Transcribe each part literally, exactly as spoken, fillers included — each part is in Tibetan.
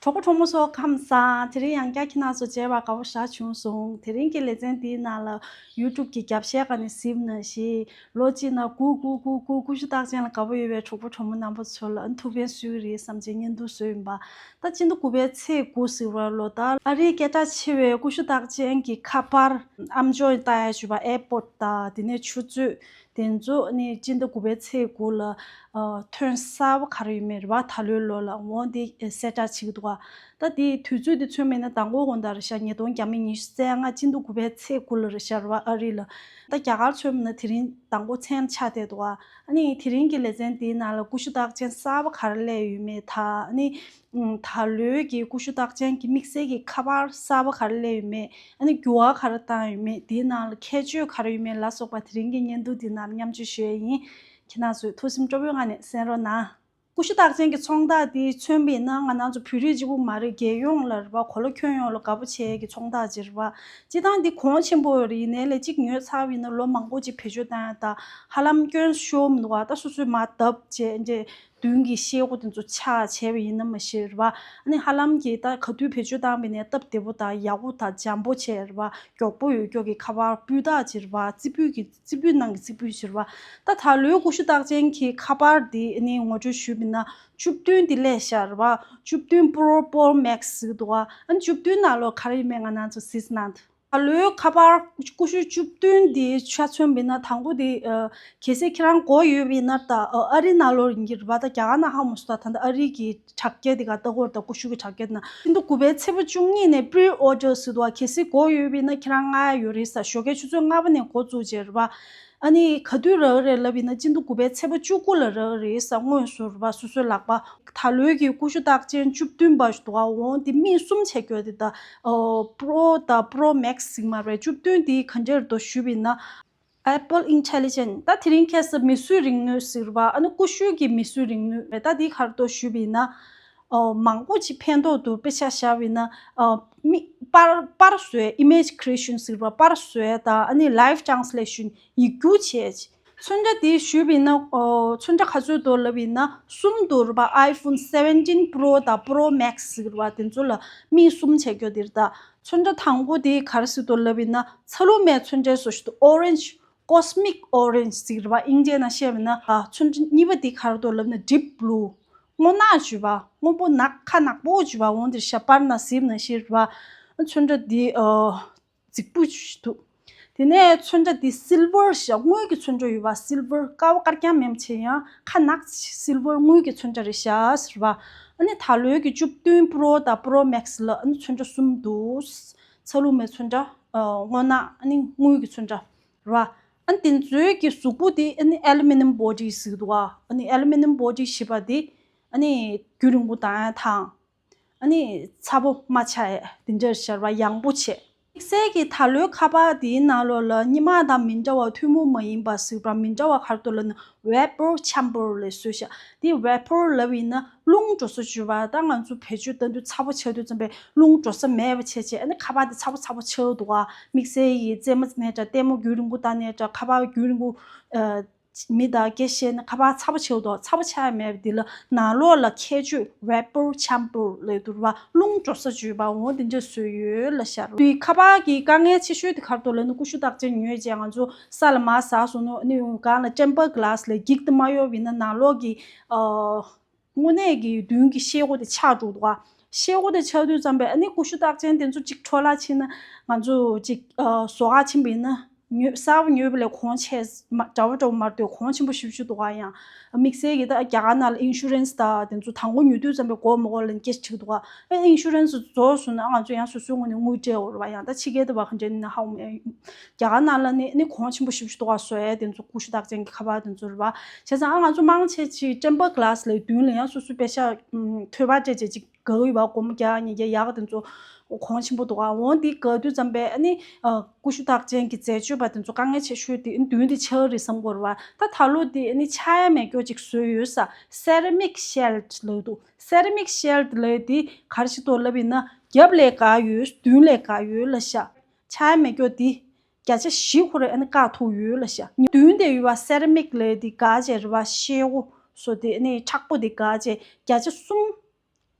གྲོགས་པོ་གྲོགས་མོ་ཚོ་ཁམས་བཟང་། དེ་རིང་ཡང་བསྐྱར་ཁྱེད་རྣམ་ཚོ་མཇལ་བར་དགའ་པོ་ཞེ་དྲག་བྱུང་སོང་། དེ་རིང་གི་ལེ་ཚན་འདིའི་ནང་ལ་ཡུ་ཊུབ་གི་རྒྱབ་ཤའི་སྒང་ནས་གཟིགས་ན་ཞིག་ལོ་གཅིག་ནང་སྒུག་སྒུག་སྒུག་སྒུག་ཀུ་ཤུ་རྟགས་ཅན་ལ་དགའ་པོ་ཡོད་པའི་གྲོགས་པོ་གྲོགས་མོ་རྣམ་པ་ཚོ་ལ་ཨ་ཐུགས་ཕན་གསོས་ཀྱི་རེད་བསམ་བྱས་བརྙན་ཐུང་བཟོས་ཡིན་པ། ད་སྤྱི་ཟླ་དགུ་པའི་ཚེས་དགུ་ཟེར་བ་ལོ་ལྟར་ཨ་རིའི་སྐད་གྲགས་ཆེ་བའི་ཀུ་ཤུ་རྟགས་ཅན་གྱི་ཁ་པར། ཨ་མཆོག་ལྟ་ཡ་ཞུ་བ་ཨེར་པོརཊ་དང་དེ་ནས་ཆུ་མཛོད། དེ་ཚོ་ནི་སྤྱི་ཟླ་དགུ་པའི་ཚེས་དགུ་ལ་ཨ་ཐོན་གསར་པ་ག་རེ་ཡོད་མེད་རེད་བ། ད་ལོའི་ལོ་ལ་འོང་དེ་གསལ་བསྒྲགས་བྱེད་ཀྱི་འདུག་ག་ད་དེའི་དུས་ཚོད་དེ་མཚོན་པ་ཡིན་ན་མདང་དགོང་དགོང་དག་རེད་ཤག་ཉིས་སྟོང་ཉི་ཤུ་རྩ་ལྔ་སྤྱི་ཟླ་དགུ་པའི་ཚེས་དགུ་ལ་རེད་ཤག་རེད་བ། ཨ་རི་ལ། ད་རྒྱ་གར་མཚོན་པ་ན་དེ་རིང་མདང་དགོང་མཚན་ཆགས་བསྡད་འདུག་ག་ཨ་ནི་དེ་རིང་གི་ལེ་ཚན་དེའི་ནང་ལ་ཀུ་ཤུ་རྟགས་ཅན་གསར་པ་ག་རེ་སླེབས་ཡོད་མེད་དང་ཨ་ནི། ཨུམ། ད་ལོའི་གི་ཀུ་ཤུ་རྟགས་ཅན་གྱི་དམིགས་བསལ་གྱི་ཁ་པར་གསར་པ་ག་རེ་སླེབས་ཡོད་མེད། ཨ་ནི་འགྱུར་བ་ག་རེ་བཏང་ཡོད་མེད། དེའི་ནང་ལ་ཁྱད་ཆོས་ག་རེ་ཡོད་མེད་ལ་སོགས་པ་དེ་རིང་གི་བརྙན་ཐུང་འདི་ནང་མཉམ་སྤྱོད་ཞུ་ཡས་ཡིན། ཁྱེད་རྣམ་ཚོས་ཐུགས་སེམས་སྤྲོ་པོའི་ངང་ནས་གསན་རོགས་གནང་། ཀུ་ཤུ་རྟགས་ཅན་གྱི་ཚོང་རྟགས་འདི་མཚོན་པ་ཡིན་ན་ང་རང་ཚོ་བོད་རིགས་གཅིག་པུ་མ་རེད། རྒྱལ་ཡོངས་ལ་རེད་བ། གོ་ལ་ཁྱོན་ཡོངས་ལ་དགའ་པོ་བྱེད་ཡས་ཀྱི་ཚོང་རྟགས་ཅིག་རེད་བ། སྤྱིར་བཏང་འདི་གོང་ཆེན་པོ་རེད། ཡིན་ནའི་ལས་གཅིག་ཉོས་ཚར་བ་ཡིན་ན་ལོ་མང་པོ་ཅིག་བེད་སྤྱོད་བཏང་ཡ་ད་ཧ་ལམ་སྐྱོན་ཤོར་མི་འདུག་ག་ད་སོ་སོས་མར་བརྡབས་བྱས་འདི། མདུན་གྱི་ཤེལ་སྒོ་དེ་ཚོ་ཆག་བྱས་པ་ཡིན་ན་མ་ཤེས་རེད་བ། ཨ་ནི་ཧ་ལམ་གྱི་ད་ག་དུས་བེད་སྤྱོད་བཏང་བ་ཡིན་ནའི་སྟབས་བདེ་པོ་དང་ཡག་པོ་དང་འཇམ་པོ་བྱས་རེད་བ། མགྱོགས་པོ་ཡོད་མགྱོགས་ཀྱི་ཁ་པར་སྤུས་དག་ཅིག་རེད་བ། རྩིག་པ་གི་རྩིག་པ་ནང་གི་རྩིག་པ་ཅིག་རེད་བ། ད་ད་ལོའི་ཀུ་ཤུ་རྟགས་ཅན་གྱི་ཁ་པར་འདི་ཨ་ནི་ངོ་སྤྲོད་ཞུས་པ་ཡིན་ན་བཅུ་བདུན་འདི་སླེབས་ཤག་རེད་བ། བཅུ་བདུན་པོ་རོ་པོ་རོ་མེག་སི་ཟེར་གྱི་འདུག་ག་ཨ་ནི་བཅུ་བདུན་ནང་ལོགས་ག་རེ་ཡིན་མིན་ང་རང་ཚོ་གཟིགས་ན། ད་ལོའི་ཁ་པར་ཀུ་ཤུ་བཅུ་བདུན་འདི་ཆ་མཚོན་པ་ཡིན་ན་དང་པོ་འདི་ཨ་གལ་སྲིད་ཁྱེད་རང་སྒོ་ཡོད་པ་ཡིན་ན་ད་ཨ་ཨ་རི་ནང་ལོགས་ཡིན་གྱི་རེད་པ། ད་རྒྱ་གར་ནང་ཧ་མ་སོང་། ད་ད་ལྟ་ཨ་རི་གི་དྲ་རྒྱ་འདི་ག་ལྟ་གོ་རེད། ད་ཀུ་ཤུ་གི་དྲ་རྒྱ་འདི་ན་སྤྱི་ཟླ་དགུ་པའི་ཚེས་པ་བཅུ་གཉིས་ནས་པི་རི་ཨོར་ཌར་ཟེར་འདུག་ག་གལ་སྲིད་སྒོ་ཡོད་པ་ཡིན་ན་ཁྱེད་རང་མངགས་ཡ་ཡོད་རེད་ཟེར། ཞོགས་ཀའི་ཆུ་ཚོད་ལྔ་པ་ནས་འགོ་བཙུགས་བྱས་རེད་པ། ཨ་ནི་ག་དུས་རག་གི་རེད་ལབ་ཡིན་ན་སྤྱི་ཟླ་དགུ་པའི་ཚེས་པ་བཅུ་དགུ་ལ་རག་གི་རེད་ཟེར། དངོས་སུ་རེད་པ། སོ་སོའི་ལག་པ། ད་ལོའི་གི་ཀུ་ཤུ་རྟགས་ཅན་བཅུ་བདུན་པ་ཞིག་འདུག་ག་འོང་དེ་མིང་གསུམ་བྱས་ཀྱོག་དེ་ད་ཨོ་པོ་རོ་དང་པོ་རོ་མེག་སི་ཟེར་མ་རེད། བཅུ་བདུན་དེ་ག་འདྲས་འདུག་ཞུས་པ་ཡིན་ན། Apple Intelligent ད་དེ་རིང་ཁ་སང་མིག་ཟུང་རིང་ནུས་ཟེར་བ། ཨ་ནི་ཀུ་ཤུ་གི་མིག་ཟུང་རིང་ནུས་རེད། ད་དེ་ག་རེ་འདུག་ཞུས་པ་ཡིན་ན། ཨོ་མང་པོ་ཅིག་ཕན་ཐོགས་འདུག་དཔེ་ཆ་བཞག་པ་ཡིན་ན། ཨོ་མི་པར་པར་བཟོས། Image Creation ཟེར་བ། པར་བཟོས་དང་ཨ་ནི་Live Translation ཡིག་སྒྱུར་བྱས། མཚོན་ཆ་དེ་ཞུས་པ་ཡིན་ན་ཨོ་མཚོན་ཆ་ག་ཚོད་འདུག་ལབ་པ་ཡིན་ན་གསུམ་འདུག་རེད་པ། iPhone seventeen Pro དང་པོ་རོ་མེག་སི་ཟེར་བ། དེ་ཚོ་ལ་མིང་གསུམ་བྱས་ཀྱོག་དེ་རེད། ད་མཚོན་ཆ་དང་པོ་དེ་ག་རེ་ཟེར་འདུག་ལབ་པ་ཡིན་ན་ཚ་ལུ་མའི་མཚོན་ཆའི་བཟོ་ཞིག་འདུག Orange Cosmic Orange ཟེར་བ། དབྱིན་ཇིའི་ནང་བཤད་པ་ཡིན་ན་ཨ་མཚོན་ཆ་གཉིས་པ་དེ་ག་རེ་འདུག་ལབ་ན་Deep Blue སྔོ་ནག་ཅིག་ཡོད་པ། སྔོན་པོ་ནག་ཁ་ནག་པོ་ཅིག་ཡོད་པ། འོང་དེ་ཤ་པར་ནང་གཟིགས་ན་ཤེས་རེད་པ། མཚོན་ཆ་དེ་ཨ་རྫིག་པོ་ཞིག་འདུག་དེ་ནས་མཚོན་ཆ་འདི་སིལ་ཝར་ཤག་དངུལ་གྱི་མཚོན་ཆ་ཡོད་པ། སིལ་ཝར་ཀ་བ་དཀར་རྐྱང་མིན་པ་བྱས་ཡང་ཁ་ནག་སིལ་ཝར་དངུལ་གྱི་མཚོན་ཆ་རེད་ཤག་ཟེར་བ། ཨ་ནི་ད་ལོའི་གི་བཅུ་བདུན་པོ་རོ་དང་པོ་རོ་མེག་སི་ལ་ཨ་ནི་མཚོན་ཆ་གསུམ་འདུག་ཚ་ལུ་མའི་མཚོན་ཆ། ཨ་སྔོ་ནག་ཨ་ནི་དངུལ་གྱི་མཚོན་ཆ་རེད་བ། ཨ་ནི་དེ་ཚོའི་གི་གཟུགས་པོ་དེ་ཨ་ནི་Aluminium Body ཟེར་གྱི་འདུག་ག་ཨ་ནི་Aluminium Body ཞེས་པ་དེ་ཨ་ནི་རྒྱུན་རིང་པོ་གཏོང་ཡ་དང་། ཨ་ནི་ཚ་པོ་མ་ཆགས་ཡས་དེ་འདྲ་ཤར་བ་ཡང་པོ་བྱས། དམིགས་བསལ་གྱི་ད་ལོའི་ཁ་པར་དེའི་ནང་ལོགས་ལ་སྔོན་མ་དང་མི་འདྲ་བ་ཐུན་མོང་མ་ཡིན་པ་ཟེར་བ། མི་འདྲ་བ་ག་རེ་འདུག་ལབ་ན་Vapor Chamber ལབ་བཟོས་ཤག་དེ་Vapor ལབ་ཡིན་ན་རླུང་འགྲོ་ས་བྱས་པ། ད་ང་ཚོ་བེད་སྤྱོད་གཏོང་དུས་ཚ་པོ་ཆགས་དུས་ཙམ་པས་རླུང་འགྲོ་ས་མེད་པ་བྱས་བྱས། ཨ་ནི་ཁ་པར་དེ་ཚ་པོ་ཚ་པོ་ཆགས་འདུག་ག་དམིགས་བསལ་གྱི་རྩེད་མོ་རྩེ་ནའི་འདྲ། ལྟད་མོ་རྒྱུན་རིང་པོ་ལྟ་ནའི་འདྲ། ཁ་པར་རྒྱུན་རིང་པོ་ཨ། མི་དང་སྐད་བཤད་ན་ཁ་པར་ཚ་པོ་ཆགས་འདུག་ཚ་པོ་ཆགས་ཡ་མེད་པ་འདི་ལ་ནང་ལོགས་ལ་ཁྱད་ཆོས་Vapor Chamber ལབ་འདུག་རེད་བ། རླུང་འགྲོ་ས་བྱས་པ། འོ་དེ་འདྲ་བཟོས་ཡོད་ལབ་ཤག་དེའི་ཁ་པར་གྱི་དཀའ་ངལ་ཆེ་ཤོས་དེ་ག་རེ་འདུག་ལབ་ན་ཀུ་ཤུ་རྟགས་ཅན་ཉོས་བྱས་ང་ཚོ་ས་ལ་མར་ཟགས་སོང་ན་ནི་སྒང་ལ་tempered glass ལབ་འགྱིག་དེ་མ་གཡོགས་པ་ཡིན་ན་ནང་ལོགས་ཀྱི་ཨ། དངོས་གནས་ཀྱི་མདུན་གྱི་ཤེལ་སྒོ་དེ་ཆག་འགྲོ་འདུག་ག་ཤེལ་སྒོ་དེ་ཆག་དུས་ཙམ་པས་ཨ་ནི་ཀུ་ཤུ་རྟགས་ཅན་དེ་ཚོ་གཅིག་འཕྲོ་བརླག་ཕྱིན་ན་ང་ཚོ་གཅིག་ཨ་ཟོག་ག་ཕྱིན་པ་ཡིན་ན་ཉོས་གསར་པ་ཉོས་པ་ལས་གོང་ཆེ་མ་འདྲ་བོ་འདྲ་བོ་མ་གཏོགས་གོང་ཆེན་པོ་ཞེ་པོ་ཅིག་འདུག་ག་ཡང་དམིགས་བསལ་གྱི་ད་རྒྱ་གར་ནང་ལ་ཨིན་ཤུ་རན་སི་དང་དེ་ཚོ་དང་པོ་ཉོ་དུས་ཙམ་པས་དགོས་མ་དགོས་ལབ་སྐད་ཆ་དྲིས་འདུག་ག་ཨ་ཨིན་ཤུ་རན་སི་རྫོགས་སོང་ན་ང་ཚོ་ཡང་སོ་སོའི་ངོས་ནས་དངུལ་སྤྲད་དགོས་རེད་བ། ཡང་ད་ཕྱི་རྒྱལ་དུ་བ་ག་འདྲ་ཡིན་ན་ཧ་གོ་མ་ཡོང་། རྒྱ་གར་ནང་ལ་ནི་ནི་གོང་ཆེན་པོ་ཞེ་པོ་ཅིག་འདུག་ག་བཟོ་ཡས་དེ་ཚོ་ཀུ་ཤུ་རྟགས་ཅན་གྱི་ཁ་པར་དེ་ཚོ་རེད་བ། བྱས་ཙང་ཨ་ང་ཚོ་མང་ཆེ་ཅིག་tempered glass ལབ་མདུན་ལ་ཡང་སོ་སོའི་པེ་ཤག་ཨམ་ཐོལ་པ་སྤྲད་བྱས་ཅིག་དགའ་གི་ཡོད་པ། སྒོར་མོ་བརྒྱ་ཉིས་བརྒྱ་ཡག་ག་དེ་ཚོ་གོང་ཆེན་པོ་འདུག་ག་འོ་འདི་དགའ་དུས་ཙམ་པས་ཨ་ནི་ཨ་ཀུ་ཤུ་རྟགས་ཅན་གྱི་འཛད་སྤྱོད་པ་དེ་ཚོ་དཀའ་ངལ་ཆེ་ཤོས་དེ་མདུན་དེ་ཆགས་རེད་བསམ་གྱི་ཡོད་རེད་བ། ད་ད་ལོ་དེ་ཨ་ནི་ཆགས་ཡ་མེད་སྐྱོ་ཅིག་བཟོས་ཡོད་ས། Ceramic Shield ལབ་འདུག Ceramic Shield ལབ་དེ་ག་རེ་ཞིག་འདུག་ལབ་ཡིན་ན་རྒྱབ་ལ་དགའ་ཡོད། མདུན་ལ་དགའ་ཡོད་ལབ་ཤག་ཆགས་ཡ་མེད་སྐྱོ་དེ་བརྒྱ་ཆ་བཞི་ཁོ་རེ་ཨ་ནི་བཀག་ཐུབ་ཡོད་ལབ་ཤག་མདུན་དེ་ཡོད་པ་Ceramic ལབ་དེ་དགའ་བྱས་རེད་བ། ཤེལ་སྒོ་སོ་དེ་ཨ་ནི་མཁྲེགས་པོ་དེ་དགའ་བྱས་བརྒྱ་ཆ་གསུམ།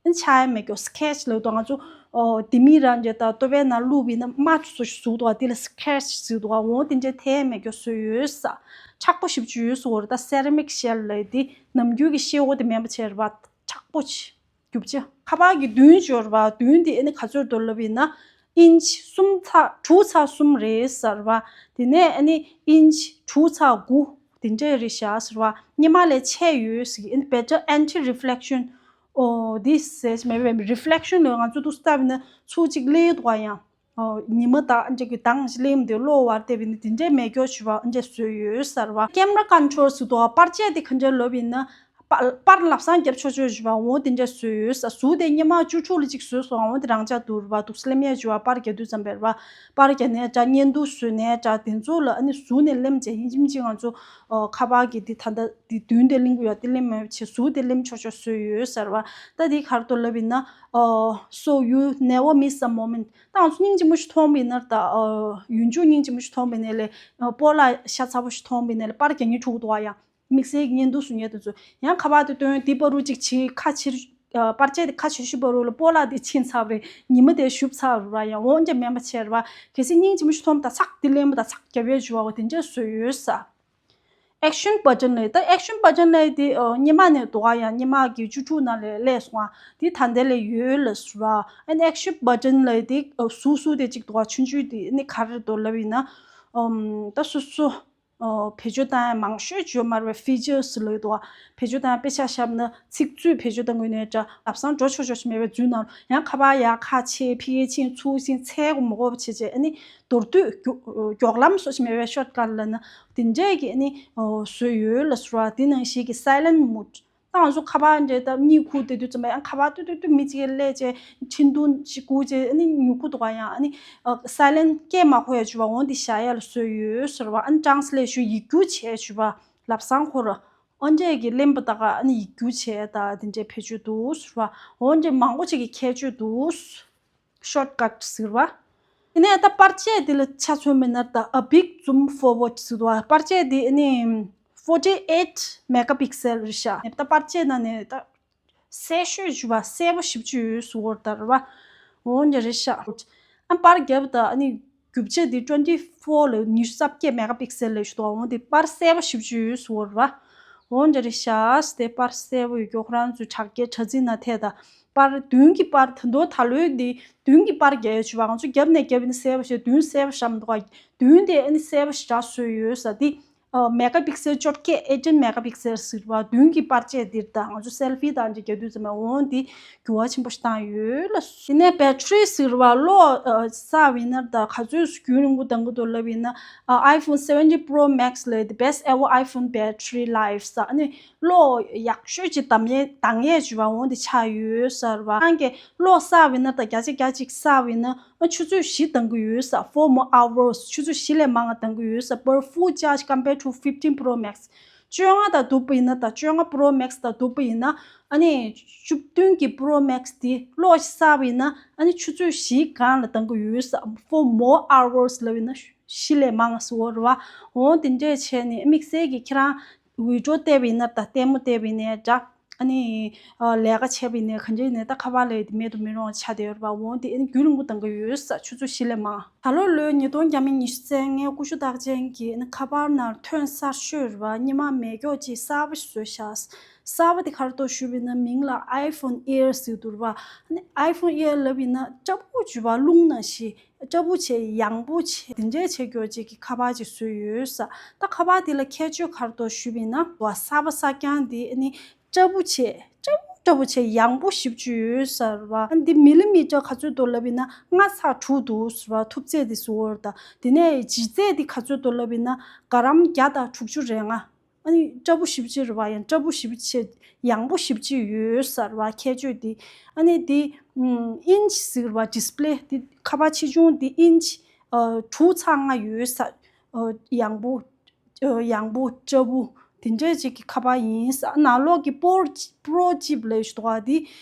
ཨ་ནི་ཆགས་ཡ་མེད་ཀྱོག་སི་ཀེ་ཆི་ལབ་དུས་ང་ཚོ་ཨོ་དེ་མི་རང་འདྲ་ད་ལྟོ་བའི་ནང་བླུགས་པ་ཡིན་ན་དམར་ཆུ་ཚོ་ཞིག་བཟོ་འདུག་ག་དེ་ལ་སི་ཀེ་ཆི་ཟེར་འདུག་ག་འོ་དེ་འདྲ་ཐལ་མེད་ཀྱོག་བཟོས་ཡོད་ས། མཁྲེགས་པོ་ཞེ་པོ་ཅིག་ཡོད་ས་འོ་རེད། ད་སེ་ར་མིག་ཤེལ་ལབ་དེ་ནམ་རྒྱུན་གྱི་ཤེལ་སྒོ་དེ་མིན་པ་བྱས་རེད་པ། མཁྲེགས་པོ་ཅིག་རྒྱུ་ཆ། ཁ་པར་གྱི་མདུན་ཅིག་ཡོད་རེད་པ། མདུན་དེ་ཨ་ནི་ག་ཚོད་འདུག་ལབ་ཡིན་ན་ཨིན་ཆི་སུམ་ཚེག་དྲུག་ཚེག་གསུམ་རེད་ཟེར་བ། དེ་ནས་ཨ་ནི་ཨིན་ཆི་དྲུག་ཚེག་དགུ་དེ་འདྲས་རེད་ཤག་ཟེར་བ། སྔོན་མ་ལས་ཆེ་ཡོད་ཟེར་གི། ཨ་ནི་better anti reflection ཨོ་དེ་ཟེར་མེད་པའི་རི་ཕི་ལེག་ཤན་ལོས་ང་ཚོ་འདུག་སེ་བལྟས་པ་ཡིན་ན་ཚུར་གཅིག་སླེབས་འདུག་ག་ཡང་། ཨོ་ཉི་མ་དང་འདྲ་གི་མདངས་ཤིག་སླེབས་འདུག་གློག་བར་བལྟས་པ་ཡིན་ན་དེ་འདྲས་མེད་ཀྱོག་ཞུ་བ་འདྲས་བཟོས་ཡོད་ཟེར་བ། ཀེམ་ར་ཀོན་ཊོལ་ཟེར་འདུག་ག་པར་ཆས་དེ་ག་འདྲས་ལབ་ཡིན་ན། པར་པར་ལམ་སང་བརྒྱབ་ཆོག་ཆོག་ཞུ་བ་འོ་དེ་འདྲས་བཟོས་ཡོད་ས། གཟུགས་དེ་སྔོན་མ་བཅུ་དྲུག་ལ་གཅིག་བཟོས་སོང་། འོ་དེ་རང་འཇགས་འདུག་རེད་པ། འདུག་སེ་སླེབས་ཡས་ཞུ་བ་པར་རྒྱག་དུས་ཙམ་པ་རེད་པ། པར་རྒྱག་ནའི་འདྲ་བརྙན་ཐུང་བཟོས་ནའི་འདྲ་དེ་ཚོ་ལ་ཨ་ནི་གཟུགས་ནས་སླེབས་བྱས་ཡིན་གཅིག་མིན་གཅིག་ང་ཚོ་ཨོ་ཁ་པར་གྱི་དེ་ད་ལྟ་དེ་མདུན་དེ་སླེབས་ཀྱི་ཡོད་དེ་སླེབས་མེད་བྱས་གཟུགས་དེ་སླེབས་ཆོག་ཆོག་བཟོས་ཡོད་ཟེར་བ། ད་དེ་ག་རེ་འདུག་ལབ་ཡིན་ན། ཨོ་so you never miss a moment. ད་ང་ཚོ་སྙིང་རྗེ་མོ་ཞིག་མཐོང་བ་ཡིན་ན་ད་ཨོ་ཡུན་ཅུང་སྙིང་རྗེ་མོ་ཞིག་མཐོང་བ་ཡིན་ན་ལས་ཨོ་སྤོ་ལགས་ཤ་ཚ་པོ་ཞིག་མཐོང་བ་ཡིན་ན་ལས་པར་རྒྱག་མཁན་འཁྲུག་འདུག་ག་ཡང་། དམིགས་བསལ་གྱི་བརྙན་ཐུང་བཟོ་མཁན་དེ་ཚོ་ཡང་ཁ་པར་དེ་སྟོན། དེ་བར་དུ་ཅིག་བྱེད་ཁ་ཕྱིར། ཨ་པར་ཆས་དེ་ཁ་ཕྱིར་ཤོག་བར་དུ་ལ་སྤོ་ལགས་དེ་ཕྱིན་ཚར་བ་རེད། ཉི་མ་དེ་ཞུབ་ཚར་བ་རེད་པ། ཡང་འོ་འདྲ་མིན་པ་བྱས་རེད་པ། གལ་སྲིད་སྙིང་རྗེ་མོ་ཞིག་མཐོང་ད་ཚག་དེ་ལེན་པ་དང་ཚག་རྒྱབ་ཡས་ཞུ་བ་འོ་དེ་འདྲས་བཟོས་ཡོད་ས། ཨེག་ཤན་བ་ཊན་ལབ་ད་ཨེག་ཤན་བ་ཊན་ལབ་དེ་ཨ་སྔོན་མ་ནས་འདུག་ག་ཡང་སྔོན་མ་གི་བཅུ་དྲུག་ནང་ལ་སླེབས་སོང་ཨ། དེ་ད་ལྟ་ལ་ཡོད་ལབ་སོང་ར། ཨ་ནི་ཨེག་ཤན་བ་ཊན་ལབ་དེ་ཨ་ཟུར་ཟུར་དེ་གཅིག་འདུག་ག་ཆུང་ཆུང་དེ་ཨ་ནི་ག་རེ་འདུག་ལབ་ཡིན་ན། ཨམ་ད་སོ་སོ། ཨོ་བེད་སྤྱོད་བཏང་ཡ་མང་ཤོས་ཅིག་ཡོད་མ་རེད་པས། ཕི་ཅར་སི་ལབ་འདུག་ག་བེད་སྤྱོད་བཏང་ཡ་དཔེ་ཆ་བཞག་ན་ཚིག་མཛོད་བེད་སྤྱོད་བཏང་དགོས་ནའི་འདྲ་ལམ་སང་འགྲོ་ཆོག་ཆོག་ཞིག་མེད་པའི་མཛོད་ནང་ལ་ཡང་ཁ་པར་ཡར་ཁ་ཕྱེ་ཕི་ཀེ་ཕྱིན་ཚུར་ཕྱིན་ཚད་གོ་མ་གོ་བ་བྱེད་བྱེད་ཨ་ནི་མདོར་བསྡུས་མགྱོགས་མགྱོགས་ལམ་བཟོ་ཞིག་མེད་པའི་ཤོཊ་ཀཊ་ལབ་ན་དེ་འདྲས་ཀྱི་ཨ་ནི་ཨོ་བཟོས་ཡོད་ལབ་སོང་ར། དེ་ནང་བཞིན་གྱི་སའི་ལེན་ཊི་མོཌ། ད་ང་ཚོ་ཁ་པར་འདྲ་ད་གཉིད་ཁུག་བསྡད་དུས་ཙམ་པ་ཡང་ཁ་པར་ཏུ་ཏུ་ཏུ་མི་གཅིག་གིས་སླེབས་བྱས་འཕྲིན་ཐུང་ཞིག་སྒུག་བྱས་ཨ་ནི་མྱུ་གུ་འདུག་ག་ཡང་ཨ་ནི་སའི་ལེན་ཊི་སྐད་མ་གོ་ཡ་བྱུང་བ་འོ་འདི་བཞག་ཡ་ལ་བཟོས་ཡོད་ཟེར་བ། ཨ་ནི་ཊེ་རན་སི་ལེ་ཊི་ཞུ་ཡིག་སྒྱུར་བྱས་བྱུང་བ་ལམ་སང་ཁོ་ར་ཨོ་འདྲས་ཀྱི་ལེན་པ་དག་ཨ་ནི་ཡིག་སྒྱུར་བྱས་ད་དེ་འདྲས་བེད་སྤྱོད་འདུག་ཟེར་བ། འོ་འདྲས་མང་པོ་ཅིག་གི་ཁྱད་ཆོས་འདུག་ཤོཊ་ཀཊ་ཟེར་བ། དེ་ནས་ད་པར་ཆས་དེ་ལ་ཆ་མཚོན་པ་ཡིན་ན་ད་a big zoom forward ཟེར་བ། པར་ཆས་དེ་ཨ་ནི་forty eight megapixel རེད་ཤག་ད་པར་ཆས་ནང་ནས་ད་གསལ་ཤོས་ཞུ་བ་གསལ་པོ་ཞེ་པོ་ཅིག་ཡོད་ཟེར་བ་རེད་ད་རེད་བ། འོ་འདྲ་རེད་ཤག་ཨ་པར་བརྒྱབ་ད་ཨ་ནི་རྒྱུ་ཆ་དེ་twenty four ལ་ཉི་ཤུ་རྩ་བརྒྱད་megapixel ལ་ཞུ་དོ། འོ་དེ་པར་གསལ་པོ་ཞེ་པོ་ཅིག་ཡོད་ཟེར་བ་རེད་བ། འོ་འདྲ་རེད་ཤག་དེ་པར་གསལ་པོ་ཡོད་ཀྱོག་ཁོ་རང་ཚོའི་དྲ་རྒྱའི་དྲ་ཚིགས་ནང་ཐད་ད། པར་མདུན་གྱི་པར་ད་དུང་ད་ལོའི་འདི་མདུན་གྱི་པར་རྒྱག་ཡ་བྱུང་བ། ང་ཚོ་རྒྱབ་ནས་རྒྱབ་ཡིན་ན་གསལ་པོ་ཞིག་མདུན་གསལ་པོ་བཞག་མི་འདུག་ག་མདུན་དེ་ཨ་ནི་གསལ་པོ་ཞེ་དྲག་བཟོས་ཡོད་ས་འདི། ཨ་མེ་ག་པིག་སེལ་བཅོ་བརྒྱད་eighteen megapixel ཟེར་བ་མདུན་གྱི་པར་ཆས་འདིར་ད་ང་ཚོ་སེལ་ཕི་དང་འདྲ་རྒྱག་དུས་ཙམ་པ་འོང་འདི་འགྱུར་བ་ཆེན་པོ་ཞིག་བཏང་ཡོད་ལ། དེ་ནས་battery ཟེར་བ་གློག་ཨ་གསར་བ་ཡིན་ན་ད་ག་ཚོད་རྒྱུན་རིང་པོ་གཏོང་གི་འདུག་ལབ་ཡིན་ན། ཨ་iPhone seventeen Pro Max ལ་the best ever iPhone battery life ཟེར་ཨ་ནི། གློག་ཡག་ཤོས་ཅིག་གཏོང་ཡས་གཏོང་ཡས་བྱས་པ་འོང་དེ་ཆགས་ཡོད་ཟེར་བ། ཁྱེད་རང་གིས་གློག་གསར་བ་ཡིན་ན་ད་བརྒྱ་ཆ་བརྒྱ་ཅིག་གསར་བ་ཡིན་ན་ཨ་ཆུ་ཚོད་བཞི་གཏོང་གི་ཡོད་ཟེར། four more hours ཆུ་ཚོད་བཞི་ལས་མང་བ་གཏོང་གི་ཡོད་ཟེར། per full charge compared to fifteen Pro Max བཅོ་ལྔ་དང་བསྡུར་བ་ཡིན་ན་ད་བཅོ་ལྔ་Pro Max དང་བསྡུར་བ་ཡིན་ན་ཨ་ནི་བཅུ་བདུན་གྱི་Pro Max དེ་གློག་གསར་བ་ཡིན་ན་ཨ་ནི་ཆུ་ཚོད་བཞིའི་སྒང་ལ་གཏོང་གི་ཡོད་ཟེར། four more hours ལབ་ཡིན་ན་བཞི་ལས་མང་ཟེར་བ་རེད་བ། འོང་དེ་འདྲས་བྱས་ནས་དམིགས་བསལ་གྱི་ཁྱེད་རང་བི་ཌི་ཡོ་བལྟས་པ་ཡིན་ན་ད་ལྟད་མོ་བལྟས་པ་ཡིན་ན་འདྲ། ཨ་ནི་ཨ་ལས་ཀ་བྱས་པ་ཡིན་ན་ག་འདྲ་ཡིན་ན་ད་ཁ་པར་ལ་ཡོད་དེ་མེད་དུ་མི་རུང་བ་ཆགས་བསྡད་ཡོད་རེད་པ། འོང་དེ་ཨ་ནི་རྒྱུན་རིང་པོ་གཏོང་གི་ཡོད་ས། ཆུ་ཚོད་བཞི་ལས་མང་། ད་ལོ་ལོའི་ཉིས་སྟོང་ཉི་ཤུ་རྩ་ལྔའི་ཀུ་ཤུ་རྟགས་ཅན་གྱི་ཨ་ནི་ཁ་པར་ནང་ཐོན་གསར་ཤོས་རེད་པ། སྔོན་མ་མེད་ཀྱོག་ཅིག་གསར་པ་ཞིག་བཟོས་ཤག་གསར་པ་དེ་ག་རེ་འདུག་ཞུས་པ་ཡིན་ན་མིང་ལ་iPhone Air ཟེར་འདུག་རེད་པ། ཨ་ནི་iPhone Air ལབ་ཡིན་ན་སྐྲ་སྦུག་ཅིག་ཡོད་པ་རླུང་ནང་བཞིན། སྐྲ་སྦུག་བྱས་ཡང་པོ་བྱས་དེ་འདྲས་བྱེད་རྒྱུ་ཅིག་གི་ཁ་པར་ཅིག་བཟོས་ཡོད་ས། ད་ཁ་པར་དེ་ལ་ཁྱད་ཆོས་ག་རེ་འདུག་ཞུས་པ་ཡིན་ན་བ་གསར་པ་གསར་རྐྱང་དེ་ཨ་ནི་སྐྲ་སྦུག་བྱས་སྐྲ་སྦུག་སྐྲ་སྦུག་བྱས་ཡང་པོ་ཞེ་པོ་ཅིག་ཡོད་ས་རེད་པ། ཨ་ནི་འདི་མི་ལི་མི་ཊར་ག་ཚོད་འདུག་ལབ་ཡིན་ན་ལྔ་ཚེག་དྲུག་འདུག་ཟེར་བ། ཐུབ་ཚད་དེ་ཟེར་བ་རེད། ད་དེ་ནས་ལྗིད་ཚད་དེ་ག་ཚོད་འདུག་ལབ་ཡིན་ན་ག་རམ་བརྒྱ་དང་དྲུག་ཅུ་རེ་ལྔ། ཨ་ནི་སྐྲ་སྦུག་ཞེ་པོ་ཅིག་རེད་པ། ཡང་སྐྲ་སྦུག་ཞེ་པོ་ཅིག་ཡང་པོ་ཞེ་པོ་ཅིག་ཡོད་ས་རེད་པ། ཁྱད་ཆོས་དེ། ཨ་ནི་དེ་ཨིན་ཅི་ཟེར་བ་ཌི་སི་པི་ལེ་དེ་ཁ་པར་ཆེ་ཆུང་དེ་ཨིན་ཅི་ཨ་དྲུག་ཚེག་ལྔ་ཡོད་ས། ཨ་ཡང་པོ་ཨ་ཡང་པོ་སྐྲ་སྦུག་དེ་འདྲས་ཅིག་གི་ཁ་པར་ཡིན་ས། ནང་ལོགས་ཀྱི་པོར་པོ་རོ་ཅིབ་ལབ་ཞིག་འདུག་ག་དེ་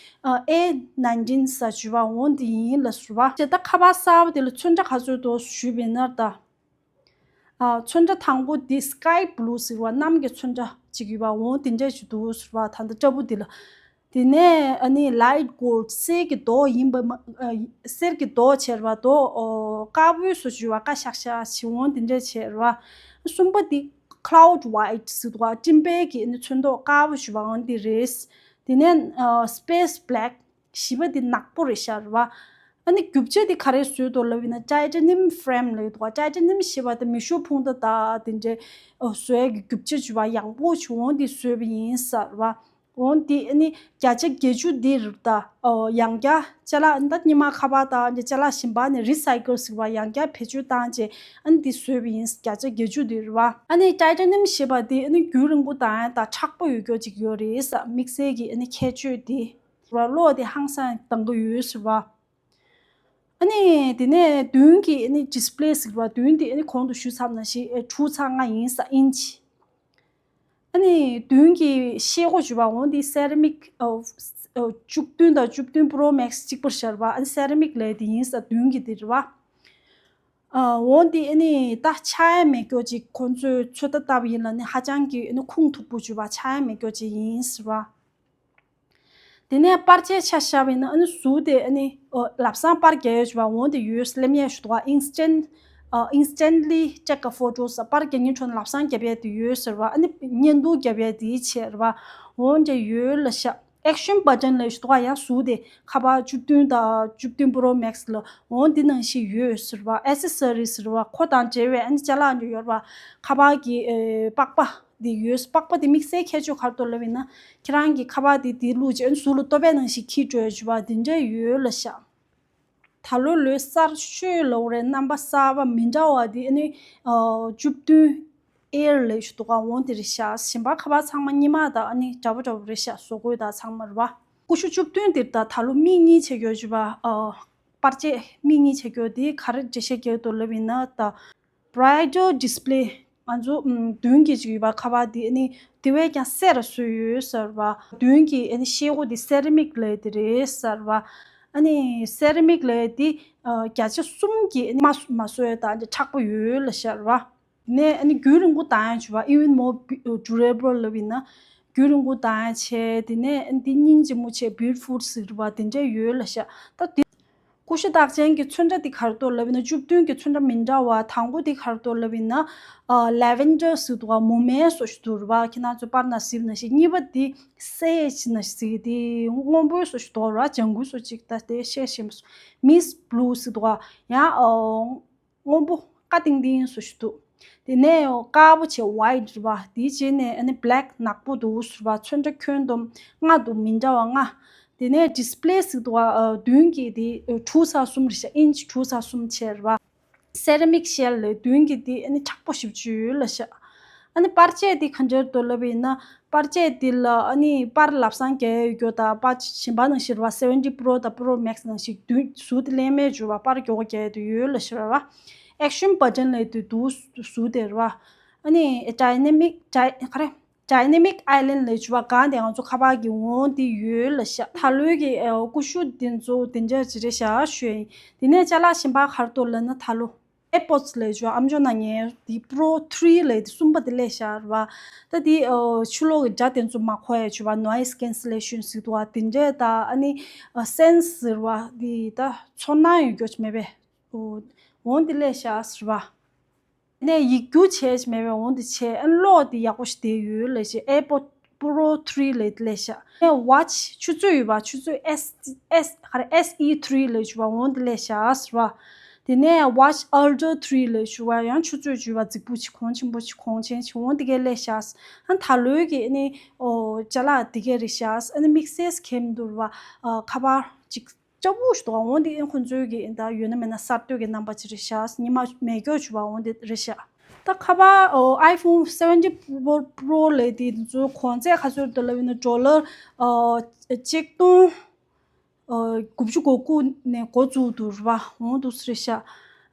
ཨ་ཨེ་ནའིན་ཊིན་ཟེར་ཞུ་བ་འོང་དེ་ཡིན་ལབ་ཟེར་བ། ད་ཁ་པར་གསར་པ་དེ་ལ་ཚོན་ཁྲ་ག་ཚོད་འདུག་ཞུས་པ་ཡིན་ན་ད། ཨ་ཚོན་ཁྲ་དང་པོ་འདི་སི་ཀའི་བྷུ་ལུ་ཟེར་བ་གནམ་གྱི་ཚོན་ཁྲ་ཅིག་ཡོད་པ་འོང་དེ་འདྲས་ཅིག་འདུག་ཟེར་བ། ད་ལྟ་སྐྲ་སྦུག་འདི་ལ་ དེ་ནས་ཨ་ནི་light gold གསེར་གྱི་མདོག་ཡིན་པ་མ་ཨ་གསེར་གྱི་མདོག་བྱས་རེད་པ། མདོག་ཨོ་དཀར་པོའི་བཟོ་བྱས་པ་དཀར་ཤག་ཤག་བྱས་འོང་དེ་འདྲ་བྱས་རེད་པ། གསུམ་པ་དེ་cloud white ཟེར་འདུག་ག་སྤྲིན་པའི་གི་ཨ་ནི་ཚོན་མདོག་དཀར་པོ་བྱས་པ་འོང་དེ་རེད། དེ་ནས་ཨ་space black བཞི་པ་དེ་ནག་པོ་རེད་ཤག་རེད་པ། ཨ་ནི་རྒྱུ་ཆ་དེ་ག་རེ་བཟོས་འདུག་ལབ་ཡིན་ན་titanium frame ལབ་འདུག་ག titanium ཞེས་པ་དེ་མེ་ཤུགས་འཕུར་མདའ་དང་དེ་འདྲའི་ཨོ་བཟོ་ཡས་ཀྱི་རྒྱུ་ཆ་བྱས་པ་ཡང་པོ་བྱས་འོང་དེ་བཟོས་པ་ཡིན་ཟེར་རེད་པ། འོང་དེ་ཨ་ནི་བརྒྱ་ཆ་བརྒྱད་ཅུ་དེ་རེད་ད། ཨོ་ཡང་བསྐྱར་ཅ་ལག་ད་སྔོན་མ་ཁ་པར་དང་ཅ་ལག་གཞན་པ་ནས་recycle ཟེར་བ་ཡང་བསྐྱར་བེད་སྤྱོད་བཏང་བྱས་ཨ་ནི་དེ་བཟོས་པ་ཡིན། བརྒྱ་ཆ་བརྒྱད་ཅུ་དེ་རེད་པ། ཨ་ནི་titanium ཞེས་པ་དེ་ཨ་ནི་རྒྱུན་རིང་པོ་དང་ཡང་དང་མཁྲེགས་པོ་ཡོད་རྒྱུ་ཅིག་ཡོད་རེད་ཟེར། དམིགས་བསལ་གྱི་ཨ་ནི་ཁྱད་ཆོས་དེ་རེད་པ། གློག་དེ་ཧང་སང་གཏོང་གི་ཡོད་ཟེར་བ། ཨ་ནི་དེ་ནས་མདུན་གྱི་ཨ་ནི་display ཟེར་བ་མདུན་དེ་ཨ་ནི་གོང་དུ་ཞུས་ཚར་ནང་བཞིན་ཨེ་དྲུག་ཚེག་ལྔ་ཡིན་ཟེར་ཨིན་ཅི། ཨ་ནི་མདུན་གྱི་ཤེལ་སྒོ་ཞུ་བ་འོང་དེ་ceramic ཨ་ཨ་བཅུ་བདུན་དང་བཅུ་བདུན་Pro Max གཅིག་པར་ཤར་བ་ཨ་ནི་ceramic ལས་དེ་ཡིན་ཟེར་མདུན་གྱི་དེ་རེད་པ། ཨ་འོང་དེ་ཨ་ནི་ད་ཆག་ཡ་མེད་རྒྱུ་ཅིག་ཁོང་ཚོས་ཚོད་ལྟ་བཏབ་ཡིན་ལ་ནི་ཧ་ཅང་གི་ཨ་ནི་ཁུངས་ཐུབ་པོ་ཞུ་བ་ཆག་ཡ་མེད་རྒྱུ་ཅིག་ཡིན་ཟེར་བ། དེ་ནས་པར་ཆས་ཆ་བཞག་པ་ཡིན་ན་ཨ་ནི་གཟུགས་དེ་ཨ་ནི་ཨོ་ལམ་སང་པར་རྒྱག་ཡས་བྱས་པ་འོང་དེ་ཡོད་ལེམ་ཡས་ཞུ་དོ། Instant ཨ་instantly take a photo ཟེར་པར་རྒྱག་ཉིན་འཕྲོ་ན་ལམ་སང་རྒྱབ་ཡས་དེ་ཡོད་ཟེར་བ། ཨ་ནི་བརྙན་ཐུང་རྒྱབ་ཡས་དེའི་ཆེད་རེད་བ། འོང་དེ་ཡོད་ལ་ཤག action button ལ་ཞུ་དོ། ཡང་གཟུགས་དེ་ཁ་པར་བཅུ་བདུན་དང་བཅུ་བདུན་Pro Max ལ་འོང་དེ་ནང་བཞིན་ཡོད་ཟེར་བ། accessories ཟེར་བ་ཁོ་དང་འབྲེལ་བའི་ཨ་ནི་ཅ་ལག་འདི་ཡོད་རེད་བ། ཁ་པར་གྱི་ཨེ་པགས་པ། འདི་ཡོད། པགས་པ་འདི་དམིགས་བསལ་ཁྱད་ཆོས་ག་རེ་འདུག་ལབ་ཡིན་ན། ཁྱེད་རང་གི་ཁ་པར་འདི་འདི་བླུགས་རྗེས་གཟུགས་ལ་ལྟོ་ཕད་ནང་བཞིན་འཁྱེར་འགྲོ་ཡ་བྱས་པ་འདི་འདྲ་ཡོད་ལ་ཤག་ད་ལོ་ལོ་གསར་ཤོས་ལབ་དགོས་རེད། རྣམ་པ་གསར་པ་མི་འདྲ་བ་འདི་ཨ་ནི་ཨ་བཅུ་བདུན་Air ལབ་ཞུ་འདུག་ག་འོང་དེ་རེད་ཤག་གཞན་པ་ཁ་པར་ཚང་མ་སྔོན་མ་དང་ཨ་ནི་འདྲ་པོ་འདྲ་པོ་རེད་ཤག་བཟོ་བཀོད་དང་ཚང་མ་རེད་བ། ཀུ་ཤུ་བཅུ་བདུན་འདིར་ད་ད་ལོ་དམིགས་གཉིས་བྱེད་རྒྱུ་བྱས་པ་ཨ་པར་ཆས་དམིགས་གཉིས་བྱེད་རྒྱུ་འདི་ག་རེ་འགྲེལ་བཤད་རྒྱག་འདུག་ལབ་ཡིན་ན། ད་Brighter display ང་ཚོ་ཨམ་མདུན་གྱི་ཅིག་ཡོད་པ་ཁ་པར་འདི་ཨ་ནི་དེ་བས་ཀྱང་གསལ་ར་བཟོས་ཡོད་ཟེར་བ། མདུན་གྱི་ཨ་ནི་ཤེལ་སྒོ་འདི་ceramic ལབ་དེ་རེད་ཟེར་བ། ཨ་ནི་ceramic ལབ་འདི་ཨ་བརྒྱ་ཆ་གསུམ་གྱི་ཨ་ནི་མ་མ་བཟོས་དང་ཨ་ནི་མཁྲེགས་པོ་ཡོད་ལ་ཤག་རེད་བ། དེ་ནས་ཨ་ནི་རྒྱུན་རིང་པོ་གཏོང་ཡ་བྱས་པ་even more durable ལབ་ཡིན་ན། རྒྱུན་རིང་པོ་གཏོང་ཡ་བྱས། དེ་ནས་ཨ་ནི་འདི་སྙིང་རྗེ་མོ་བྱས་beautiful ཟེར་བ་དེ་འདྲ་ཡོད་ལ་ཤག་ད་དེ། ཀུ་ཤུ་རྟགས་ཅན་གྱི་ཚོན་ཁྲ་འདི་ག་རེ་འདུག་ལབ་ཡིན་ན་བཅུ་བདུན་གྱི་ཚོན་ཁྲ་མི་འདྲ་བ། དང་པོ་འདི་ག་རེ་འདུག་ལབ་ཡིན་ན་ཨ་lavender ཟེར་འདུག་ག་མུ་མེན་བཟོ་ཞིག་འདུག་རེད་བ། ཁྱེད་རང་ཚོ་པར་ནང་གཟིགས་ན་ཤེས། གཉིས་པ་འདི་sage ནང་གཟིགས་དེ་སྔོན་པོའི་བཟོ་ཞིག་འདུག་རེད་བ། ལྗང་གུ་བཟོ་ཅིག་ད་དེ་ཤེས་ཤེས་མི་སོང་། Mist blue ཟེར་འདུག་ག་ཡང་ཨ། སྔོན་པོ་ཀ་ཏིང་ཏིང་བཟོ་ཞིག་འདུག་དེ་ནས་དཀར་པོ་བྱས་white རེད་བ། དེའི་རྗེས་ནས་ཨ་ནི་black ནག་པོ་འདུག་ཟེར་བ། ཚོན་ཁྲ་ཁྱོན་བསྡོམས་ལྔ་འདུག་མི་འདྲ་བ་ལྔ། དེ་ནས་display ཟེར་འདུག་བ། མདུན་གྱི་དེ་དྲུག་ཚེག་གསུམ་རེད་ཤག inch དྲུག་ཚེག་གསུམ་བྱས་རེད་བ། ceramic shell ལས་མདུན་གྱི་དེ་ཨ་ནི་མཁྲེགས་པོ་ཞེ་པོ་ཅིག་ཡོད་ལ་ཤག་ཨ་ནི་པར་ཆས་དེ་ག་འདྲ་འདུག་ལབ་ཡིན་ན། པར་ཆས་འདི་ལ་ཨ་ནི་པར་ལམ་སང་རྒྱག་ཡ་ཡོད་རྒྱུ་དང་། པར་གཞན་པ་ནང་བཞིན་རེད་བ། seventeen Pro དང་Pro Max ནང་བཞིན་མདུན་གཟུགས་དེ་ལེན་མེད་བྱས་པ་པར་མགྱོགས་པོ་རྒྱག་ཡ་དེ་ཡོད་ལ་ཤག་རེད་བ། action button ལབ་དེ་འདུག་གཟུགས་དེ་རེད་བ། ཨ་ནི་dynamic dy- ག་རེ། dynamic island ལབ་བྱས་པ་གང་དེ་ང་ཚོ་ཁ་པར་གྱི་འོང་དེ་ཡོད་ལ་ཤག་ད་ལོའི་གི་ཨ་ཀུ་ཤུ་འདི་ཚོ་དེ་འདྲ་ཅིག་རེད་ཤག་ཞུ་ཡ་ཡིན། དེ་ནས་ཅ་ལག་གཞན་པ་ག་རེ་འདུག་ལབ་ན། ད་ལོ། AirPods ལབ་བྱས་པ་ཨ་མཆོག་ནང་ཉན་དེ་Pro three ལབ་དེ་གསུམ་པ་དེ་སླེབས་ཤག་རེད་བ། ད་དེ་ཨ་ཕྱི་ལོགས་ཀྱི་སྒྲ་དེ་ཚོ་མ་གོ་ཡ་བྱས་པ་noise cancellation ཟེར་འདུག་བ། དེ་འདྲས་དང་ཨ་ནི་ཨ་sense ཟེར་བ་དེ་ད་ཚོར་སྣང་ཡོད་རྒྱུ་ཅིག་མེད་པས། འོ་འོང་དེ་སླེབས་ཤག་རེད་བ། ནས་ཡིག་སྒྱུར་བྱས་ཀྱི་མེད་པའི་འོང་དེ་བྱས། ཨ་ནི་གློག་དེ་ཡག་པོ་ཞིག་བསྡད་ཡོད་ལབ་བྱས། AirPods Pro three ལབ་དེ་སླེབས་ཤག་ཨ་ནི་watch ཆུ་ཚོད་ཡོད་པ། ཆུ་ཚོད་S S ག་རེ་S E three ལབ་བྱས་པ་འོང་དེ་སླེབས་ཤག་ཟེར་བ། དེ་ནས་watch Ultra three ལབ་བྱས་པ་ཡང་ཆུ་ཚོད་བྱས་པ་རྫིག་པོ་ཅིག་གོང་ཆེན་པོ་ཅིག་གོང་ཆེན་ཅིག་འོང་དེ་གས་སླེབས་ཤག་ཨ་ནི་ད་ལོའི་གི་ཨ་ནི་ཨོ་ཅ་ལག་དེ་གས་རེད་ཤག་ཨ་ནི་དམིགས་བསལ་གང་ཡང་མི་འདུག་རེད་བ། ཨ་ཁ་པར་ཅིག་སྐྱ་བོ་ཞིག་འདུག་འོང་དེ་ཨ་ཁོང་ཚོའི་གི་ད་ཡོད་ན་མེད་ན་གསར་གཏོད་ཀྱི་རྣམ་པ་ཅིག་རེད་ཤག་སྔོན་མ་མེད་རྒྱུ་བྱས་པ་འོང་དེ་རེད་ཤག་ད་ཁ་པར་ཨོ་iPhone seventeen Pro Pro ལབ་དེ་དེ་ཚོ་གོང་ཚད་ག་ཚོད་འདུག་ལབ་ཡིན་ན་dollar ཨ་ཆིག་སྟོང་ཨ་དགུ་བཅུ་གོ་དགུ་ནས་འགོ་བཙུགས་འདུག་རེད་བ། འོང་འདུག་ཟེར་ཤག་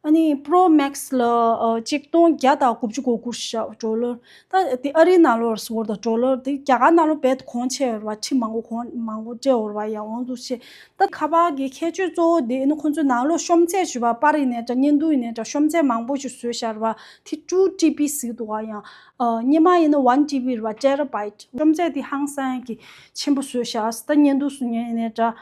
ཨ་ནི་Pro Max ལ་ཨ་གཅིག་སྟོང་བརྒྱ་དང་དགུ་བཅུ་གོ་དགུ་ཤག་ཌོ་ལར། ད་དེ་ཨ་རིའི་ནང་ལོགས་ཟེར་བ་དང་ཌོ་ལར་དེ་རྒྱ་གར་ནང་ལོགས་རྦད་དེ་གོང་ཆེ་ཡོད་རེད་པ། ཁྲི་མང་པོ་གོང་མང་པོ་སྤྲད་ཡོད་རེད་པ། ཡ་འོང་འདུག་ཤེ། ད་ཁ་པར་གྱི་ཁྱད་ཆོས་གཙོ་བོ་དེ་ཨ་ནི་ཁོང་ཚོའི་ནང་ལོགས་ཤོམ་ཚད་ཞུ་བ། པར་ཡིན་ནའི་འདྲ། བརྙན་ཐུང་ཡིན་ནའི་འདྲ། ཤོམ་ཚད་མང་པོ་ཞིག་བཟོས་བཞག་རེད་པ། དེ་ཊུ་ཊི་བི་ཟེར་འདུག་ག་ཡང་ཨ་སྔོན་མ་ཡིན་ན་ཝན་ཊི་བི་རེད་པ། ཊེ་ར་བྷའིཊ། ཤོམ་ཚད་དེ་ཧང་སང་གི་ཆེན་པོ་བཟོས་བཞག་ད་བརྙན་ཐུང་བཟོ་མཁན་ཡིན་ནའི་འདྲ།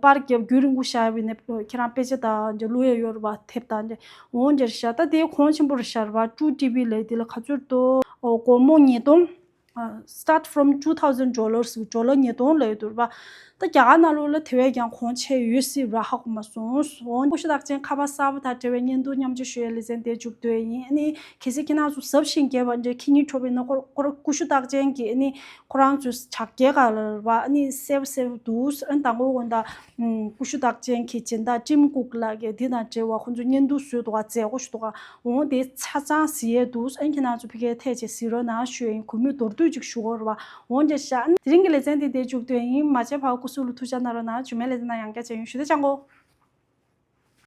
པར་རྒྱབ་རྒྱུན་རིང་པོ་བཞག་པ་ཡིན་ན་ཁྱེད་རང་དཔེ་ཆ་དང་འདྲ་བླུག་ཡ་ཡོད་རེད་པ། དེབ་དང་འདྲ་འོང་འདྲ་བཞག་ད་དེ་གོང་ཆེན་པོ་རེད་བཞག་རེད་པ། ཊུ་ཊི་བི་ལབ་དེ་ལ་ག་ཚོད་འདུག་ཨོ་སྒོར་མོ་ཉིས་སྟོང་། ཨ་start from two thousand dollars ཌོ་ལར་ཉིས་སྟོང་ལབ་ཡོད་འདུག་རེད་པ། ད་རྒྱ་གར་ནང་ལོགས་ལ་དེ་བས་ཀྱང་གོང་ཆེ་ཡོད་སྲིད་པ་ཧ་གོ་མ་སོང་། འོང་ཀུ་ཤུ་རྟགས་ཅན་ཁ་པར་གསར་པ་དང་འབྲེལ་བའི་བརྙན་ཐུང་མཉམ་སྤྱོད་ཞུ་ཡའི་ལེ་ཚན་དེ་མཇུག་བསྡུས་ཡིན། ཨ་ནི་གལ་སྲིད་ཁྱེད་རང་ཚོ་གཟབ་ཞིང་རྒྱས་པ་འདྲ་ཁྱེད་ཉིད་འཕྲོ་བའི་ན་ཁོ་ཁོ་རང་ཀུ་ཤུ་རྟགས་ཅན་གྱི་ཨ་ནི་ཁོ་རང་ཚོའི་བྱ་དགའ་ག་ལ་རེད་པ། ཨ་ནི་སེབ་སེབ་འདུག་ཨ་ནི་དང་པོ་དགོན་དང་ཀུ་ཤུ་རྟགས་ཅན་གྱི་སྦྱིན་བདག་ཀྲིམ་ཀུག་ལགས་ཀྱིས་འདི་དང་འབྲེལ་བ་ཁོང་ཚོས་བརྙན་ཐུང་བཟོས་འདུག་ག་མཛད་སྒོ་ཞིག་འདུག་ག་འོང་དེ་ཆ་ཚང་གཟིགས་ཡས་འདུག་ཨ་ནི་ཁྱེད་རང་ཚོ་ཕ་གིར་ཐད་བྱས་གཟིགས་རོགས་གནང་ཞུ་ཡ་ཡིན། གུས་མོས་མདོར་བསྡུས་ཅིག་ཞུ་དགོས་རེད་པ། འོང་འདྲ་བཞག་ཨ་ནི་དེ་རིང་གི་ལེ་ཚན་འདི་འདིར་མཇུག་བསྡུས་ཡིན། མ་བརྗེད་པར་སྐུ་གཟུགས་ལ་ཐུགས་ཅག་གནང་རོགས་གནང་། རྗེས་མའི་ལེ་ཚན་ནང་ཡང་བསྐྱར་མཇལ་ཡོང་། ཞུ་དེ་ཅང་གོ།